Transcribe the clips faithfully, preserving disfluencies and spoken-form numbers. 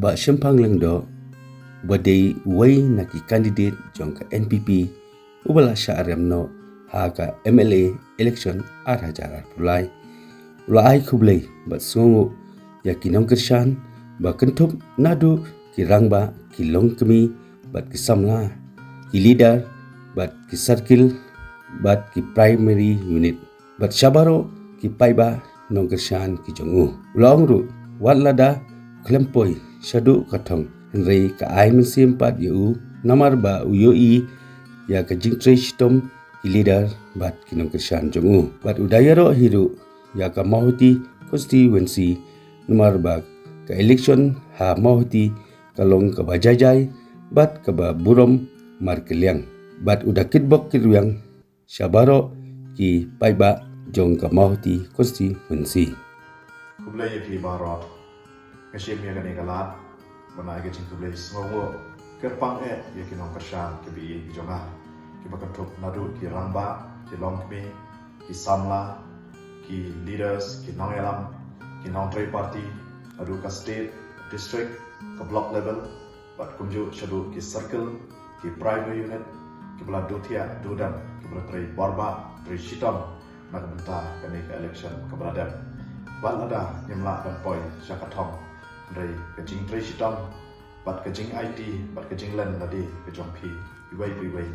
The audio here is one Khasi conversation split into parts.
Bah Shemphang Lyngdoh, ba dei uwei na ki candidate jong ka N P P, uba la shah rem noh ha ka M L A election ar hajar arphew lai, u la ai khublei bad sngewnguh ïa ki nongkyrshan ba kynthup naduh ki rangbah, ki longkmie bad ki samla, ki leader bad ki circle bad ki primary unit bad sha baroh ki paidbah nongkyrshan ki jong u. U la ong ruh, wat lada khlem poi shaduh ka thong, hynrei ka ai mynsiem pat ïa u, namar ba u ïohi ïa ka jingtrei shitom ki leader bad ki nongkyrshan jong u. Bad u da ïaroh hi ruh ïa ka Mawhati constituency, namar ba ka election ha Mawhati ka long kaba jai jai bad kaba burom markylliang. Bad u da kitbok kitrwiang sha baroh ki paidbah jong ka Mawhati constituency. Khublei ïa phi baroh. Nga shim ïa kane ka lad ban ai ka jingkhublei sngewnguh kyrpang eh ïa ki nongkyrshan kiba ïeit ki jong nga, kiba kynthup naduh ki rangbah, ki longkmie, ki samla, ki leaders, ki nongïalam, ki nongtrei party, naduh ka state, district, ka block level, bad kumjuh shaduh ki circle, ki primary unit, kiba la duh thiah duh dem, kiba la trei borbah, trei shitom na ka bynta kane ka election kaba la dep. Wat lada ngim lah ban poi sha ka thong, hynrei ka jingtrei shitom bad ka jingaiti bad ka jinglen lade ka jong phi iwei pa iwei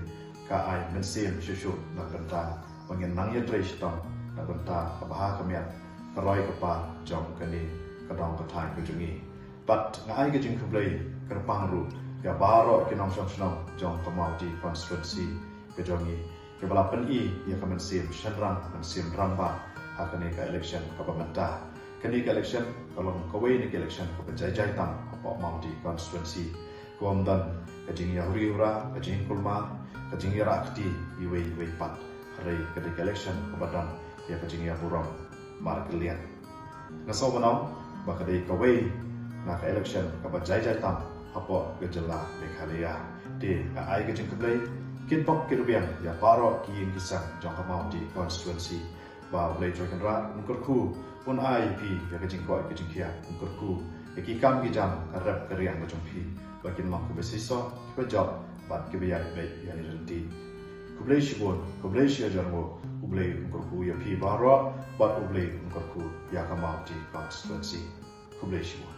ka ai mynsiem shuh shuh na ka bynta ba ngin nang ïatrei shitom na ka bynta ka bha ka miat, ka roi ka par jong kane ka dong ka thaiñ ka jong ngi. Bad nga ai ka jingkhublei kyrpang ruh ïa baroh ki nongshong shnong jong ka Mawhati constituency ka jong ngi, kiba la pyni ïa ka mynsiem shynrang, mynsiem rangbah ha kane ka election kaba mynta. Kane ka election ka long kawei na ki election kaba jai jai tam hapoh Mawhati constituency, kaba ym don ka jingïahuri hura, ka jingkulmar, ka jingïarap kti iwei iwei pat, hynrei ka dei ka election kaba don ïa ka jingïaburom markylliang. Nga sngew ban ong ba ka dei kawei na ka election kaba jai jai tam hapoh ka jylla Meghalaya. Te nga ai ka jingkhublei kitbok kitrwiang ïa baroh ki ïing ki sem jong ka Mawhati constituency, ba U Blei Trai Kynrad un kyrkhu, un ai ïa phi ïa ka jingkoit ka jingkhiah, un kyrkhu ïa ki kam ki jam, ka rep ka riang ka jong phi, ba kin long kiba shisha, kiba jop bad kiba ïaid beit ïa ki rynti. Khublei shibun, khublei shihajar nguh. U Blei un kyrkhu ïa phi baroh bad U Blei un kyrkhu ïa ka Mawhati constituency. Khublei shibun.